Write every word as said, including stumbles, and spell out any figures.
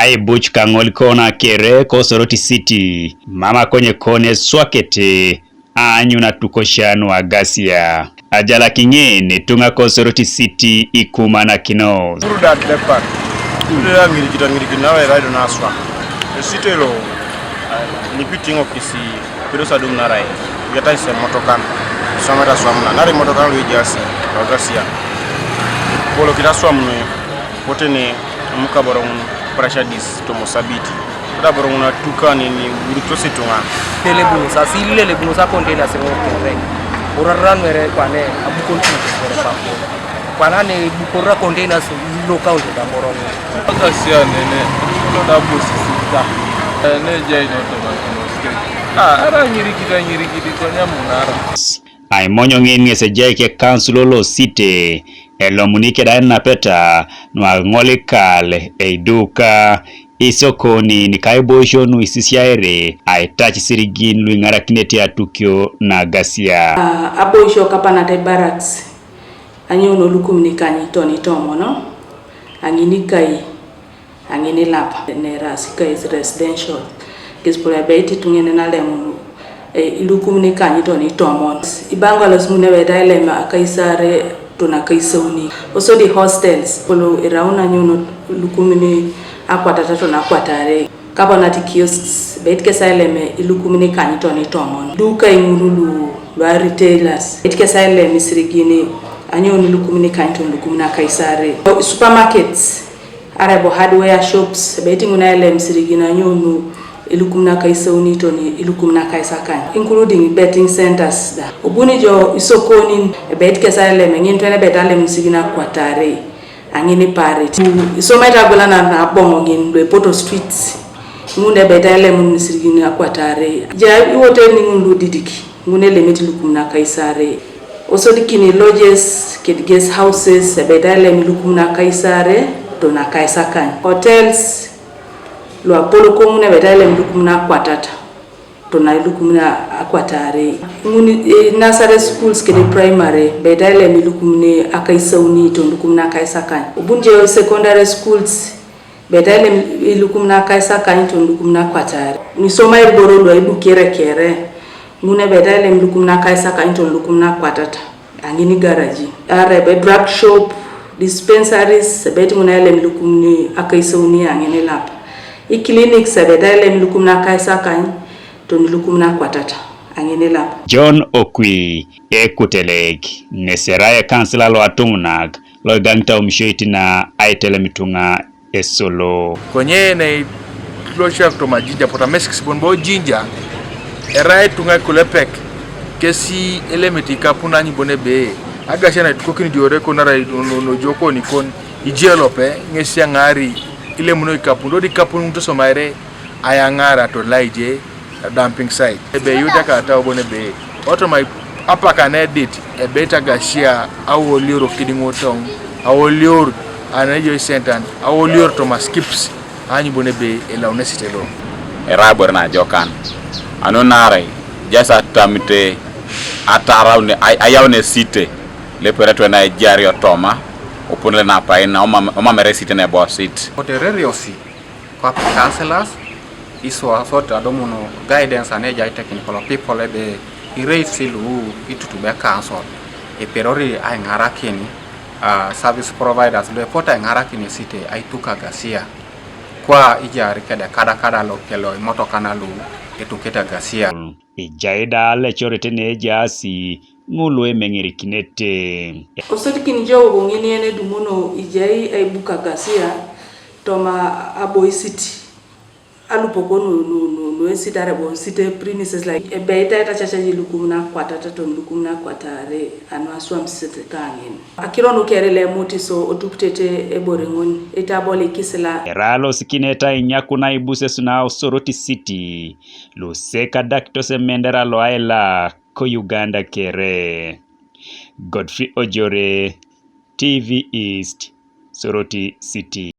Aibuc kaŋol kona kere ko Soroti City, mama konye kone swakete aanyun atukosha nu agasia. Ajalak ŋin ituŋa ko Soroti City ikumanakinos. Burudat depan. Ude ya ŋirikita ŋirikit nawe raido naswa. Esite lo, ah, nipitiŋo kisi pidosa dum narai. Yata ise motokan. Swamata swamna. Nari motokan lu ijasi. Wagasia. Polo kita swamnu. Kotene amuka boroŋun pressure dis tomo sabiti. Kota boroŋun atukani ni wuritosi tuŋa. Lelebunos, asi lelebunos a containers ŋo kere. Oraran mere kwane abukon tu kere papo. Kwana ne bukora containers lo county da boroŋun. Sasa sia nene, lo da bosi sita. Ne jai no tomato. Ah, ara ŋirikita ŋirikiti konya munara. Aimonyo ŋin ŋes ejai ke kansulo lo City, elomuni keda enapeta nuaŋolikal eiduka isokoni nikaiboisio nuisisiaere aitac isirigin luiŋarakinete atukio nagasia. Ah, aboisio kapanate barracks, anyono lukumni kanyiton itomono, aŋinikai, aŋini lapa, nera sikais residential. Kisipul ebeit ituŋenen alemun, eh, ilukumni kanyiton itomon. Ibaŋ alos ŋun ebeit ailem akaisare tona akaisauni. Osodi hostels, kolo iraun anyono lukumni akwatata tona akwatare. Kapanati kiosks, ebeit kes ailem ilukumni kanyiton itomon. Dukai ŋun lu, lu retailers, ebeit kes ailem isirigini, anyono lukumni kanyiton lukumni akaisare. Supermarkets, arabo hardware shops, ebeit ŋun ailem isirigin anyono ilukum nakaisauni toni ilukum nakaisakany, including betting centers da. Obuni jo isokonin, ebeit kes ailem, ŋin twen ebeit alem isirigin akwatare, aŋin iparit. Isomait agwelanar naboŋ ŋin luepoto streets, ŋun ebeit ailem isirigin akwatare. Ja iwoteni ŋun ludidik, ŋun elemit ilukum nakaisare. Osodikini lodges, ked guest houses, ebeit ailem ilukum nakaisare, tona akaisakany. Hotels, luapolok ŋun ebeit ailem ilukum nakwatata, tona ilukum nakwatare. Ŋun, eh, nursery schools kede primary, ebeit ailem ilukum nakaisauni, tona ilukum nakaisakany. Obunje secondary schools, ebeit ailem ilukum nakaisakany, tona ilukum nakwatare. Nisoma eriboro luaidukere kere, ŋun ebeit ailem ilukum nakaisakany, tona ilukum nakwatata. Aŋin igaraji. Arebe drug shop, dispensaries, ebeit ŋun ailem ilukum nakaisauni aŋin ilap. Iclinics ebeit ailem ilukum nakaisakany, toni ilukum nakwatata aŋin ilap. John Okwi, ekutelek, neserai ekansila loatuŋunak, loigaŋit aumishoit na aitelem ituŋa esolo. Konye ne iloshak toma Jinja, pota meskis bon bo Jinja, erai ituŋa kulepek, kesi elemeti ikapun anyi bon ebe, agasia na itukokini diore kon arai no, no, nojokoni kon, ije lope, ŋesi aŋaari ilemuno ikapun, dodi ikapun ŋutosomaere, ayaŋaar atolai je, dumping site. Ebe iyuda ka atau bon ebe, otoma apak anedit, ebe itagasia awolior kidiŋotoŋ, awolior anejo isentan, awolior toma skips, aanyu bon ebe elaunesi telo. Erai ibore najokan. Anu naarai, jas atamite, ataraune, ay-, ayaune site, leperet wena ejari otoma, opun le napaina, omam-, omamere site nebosit. Kotereriosi, Kwape counselors, iswa sot adumun guidance ane ejai technical people ebe ireisi lu itutube council, iperori aiŋarakin, ah, service providers lu epotu aiŋarakin esite aituk agasia. Kwa ijaari kede kadakada lo kelo imotokan lu etukete agasia. Ejai da alecoret ne ejaasi ŋul emeŋerikinete. Osodikin jo bobo ŋin yen edumuno ijai aibuk agasia toma aboisit alupok nu, nu, nu, nu esit arabo site premises like ebeit aitacacaji lukum nakwatata toni lukum nakwatare anu aswam site kaŋin. Akiro nu kere le emut iso otupitete ebore ŋun, etabolikis la. Erai alosikineta ainyakun aibuses na Soroti City, lose kadakitos emendera loailak ko Uganda kere. Godfrey Ojore, T V East, Soroti City.